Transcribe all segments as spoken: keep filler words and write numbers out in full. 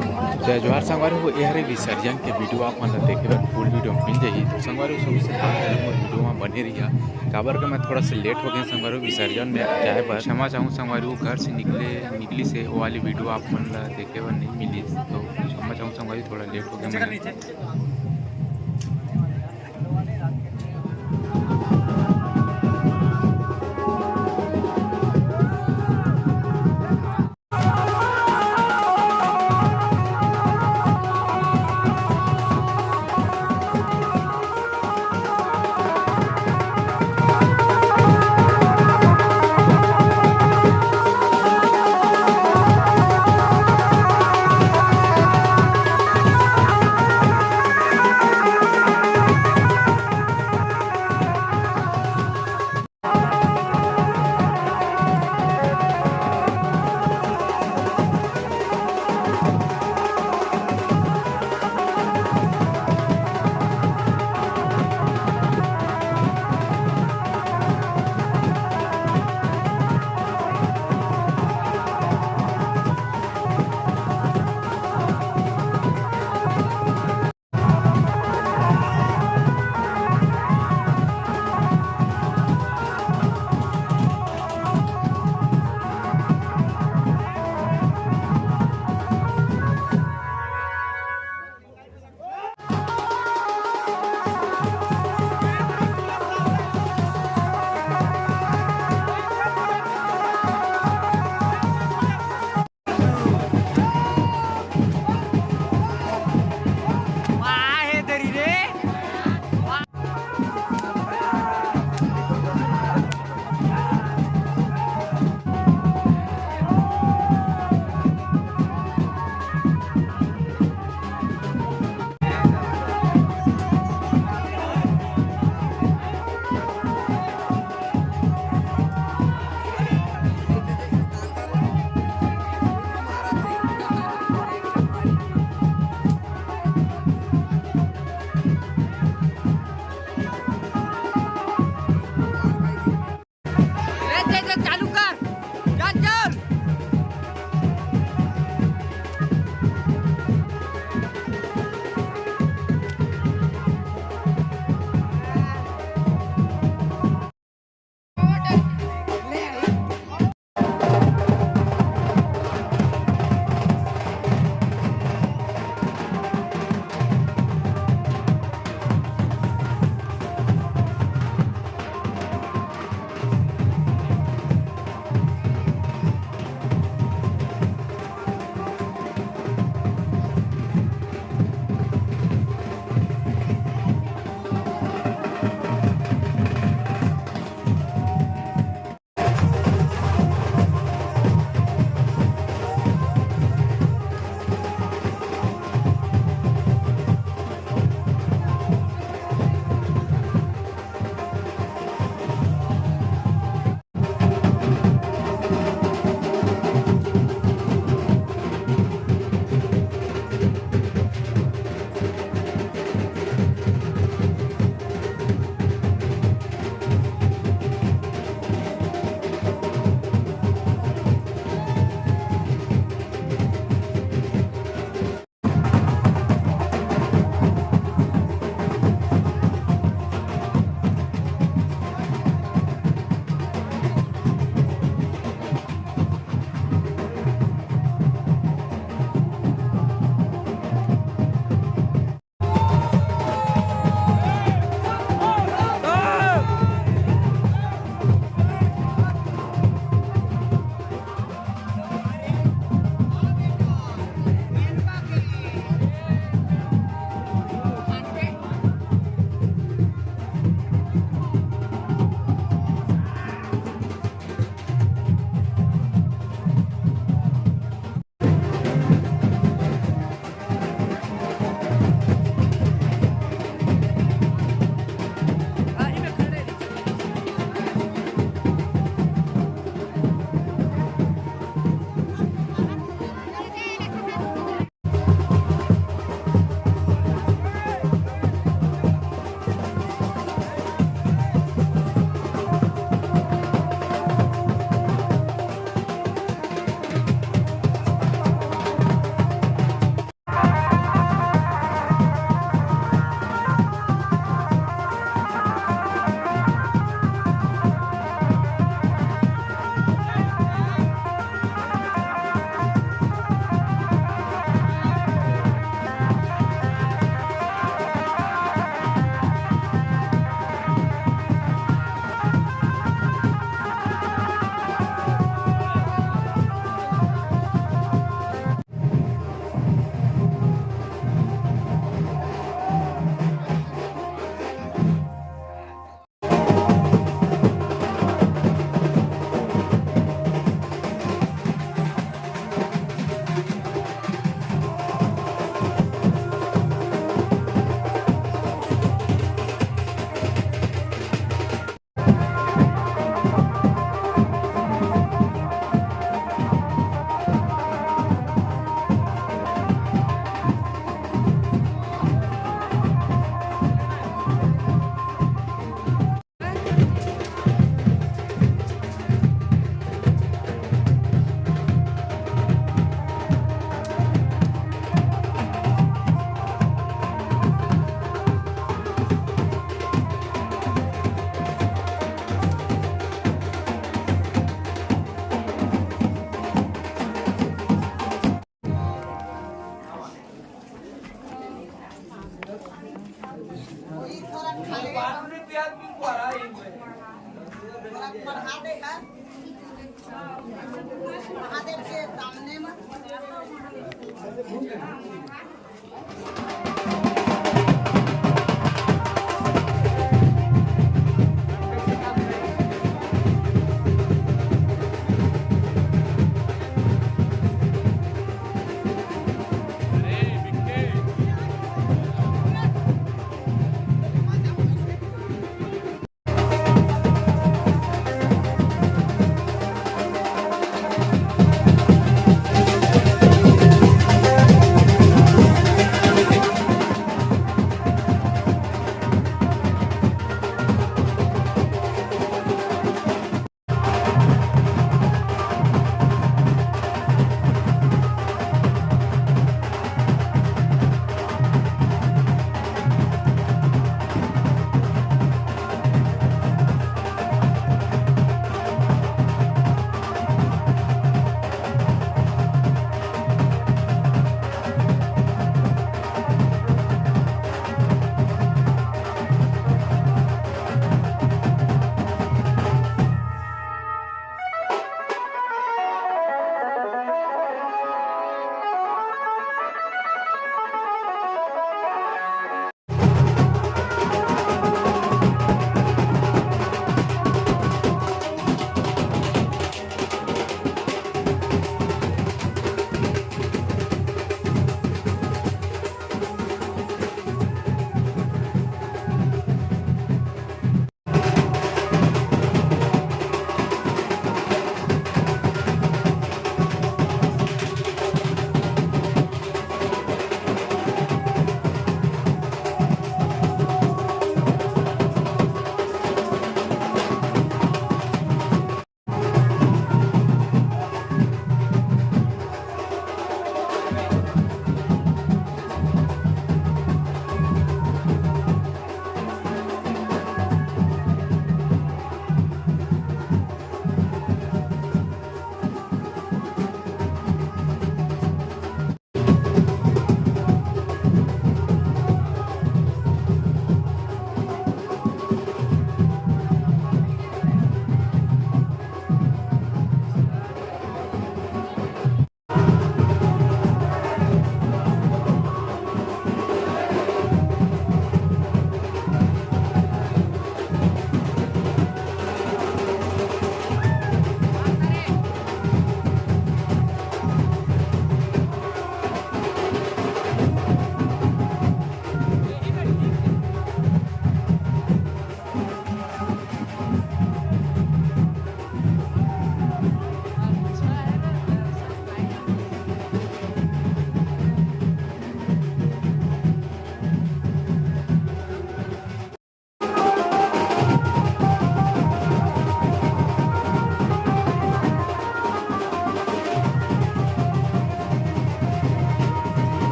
जय जोहार संगवारी हो, ये हरे विसर्जन के वीडियो आप मन ला देखे बर फुल वीडियो मिल जाही। तो संगवारी हो, शुरू से अंत तक मोर वीडियो में बने रहिहा, काबर के मैं थोड़ा सा लेट हो गया संगवारी हो, विसर्जन में जाए बर। क्षमा चाहूँ संगवारी हो, घर से निकले निकली से वो वाली वीडियो आप मन ला देखे बर नहीं मिली, तो क्षमा चाहूँ संगवारी, थोड़ा लेट हो गया मैं।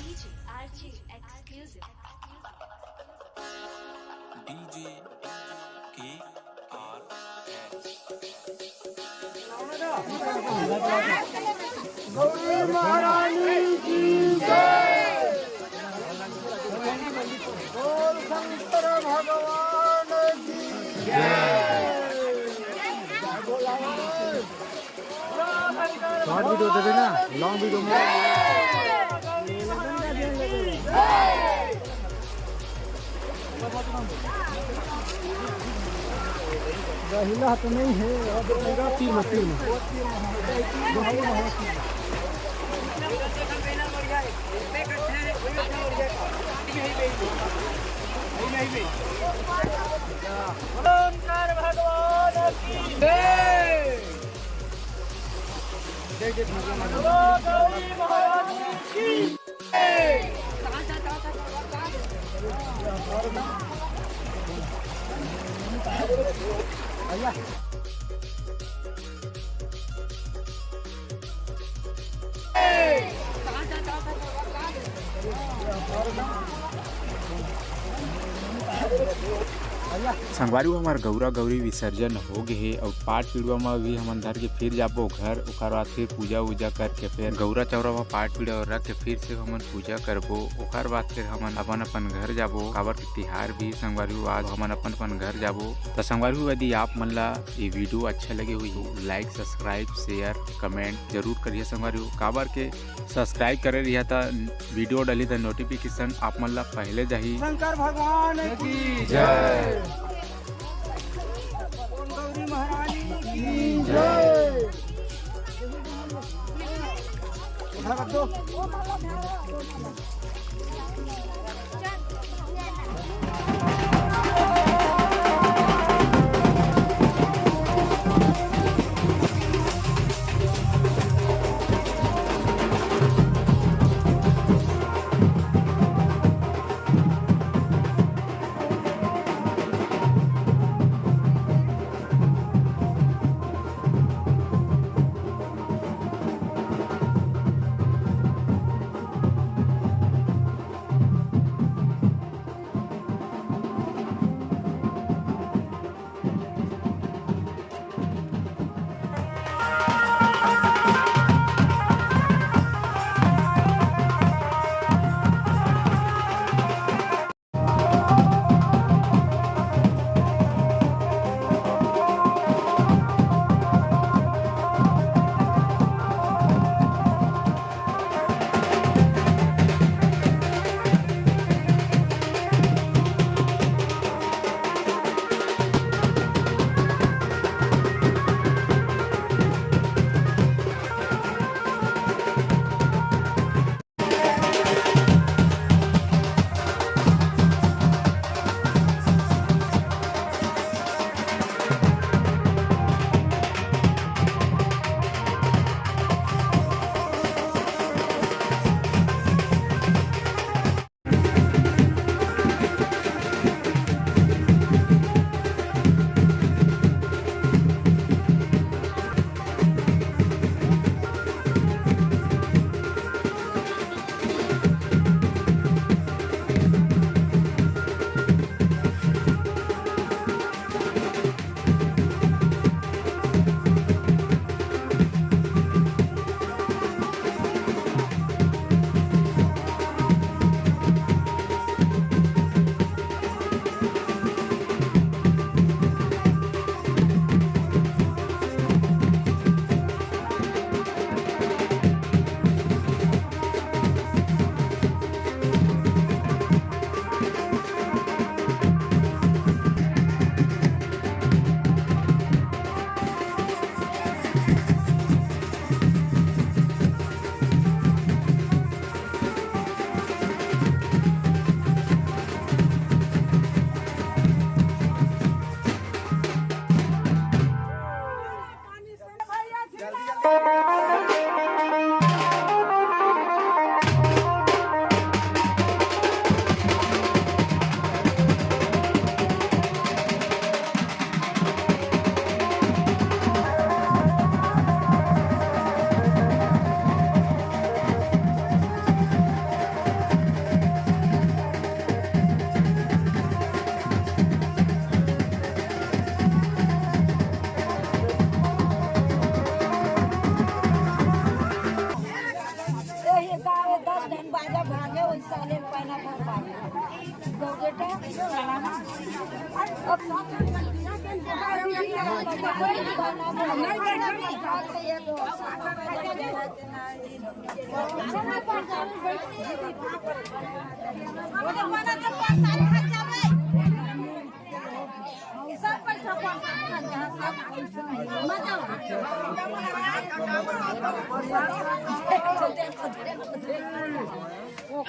DJ R J exclusive. DJ K R S। Gauri महारानी की जय। बोल शंकर भगवान की जय। शॉर्ट वीडियो दे देना, लॉन्ग वीडियो में। गहिला तो नहीं है, अब तीर में, तीर में। शंकर भगवान की जय। जय जय भगवान। बोलो गौरी महारानी की जय। संगवारी हो, हमार गौरा गौरी विसर्जन हो गे हे अउ पाठ पिड़ुआ म भी हमन धर के फिर जाबो घर। ओकर बाद फिर पूजा वूजा करके फिर गौरा चौरा म पाठ पिड़ुआ रख के फिर से हमन पूजा करबो। ओकर बाद फिर हमन अपन अपन घर जाबो, काबर के तिहार भी संगवारी हो आज हमन अपन अपन घर जाबो। त संगवारी हो, यदि आप मन ला ये वीडियो अच्छा लगे होही तो लाइक, सब्सक्राइब, शेयर, कमेंट जरूर करिए संगवारी हो, काबर के सब्सक्राइब करे रहिया त वीडियो डाली त नोटिफिकेशन आप मन ला पहले जाही। शंकर भगवान की जय। गौरी महारानी की जय। उधर रख दो।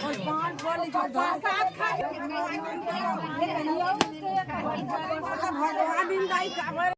भगवान दाई काबर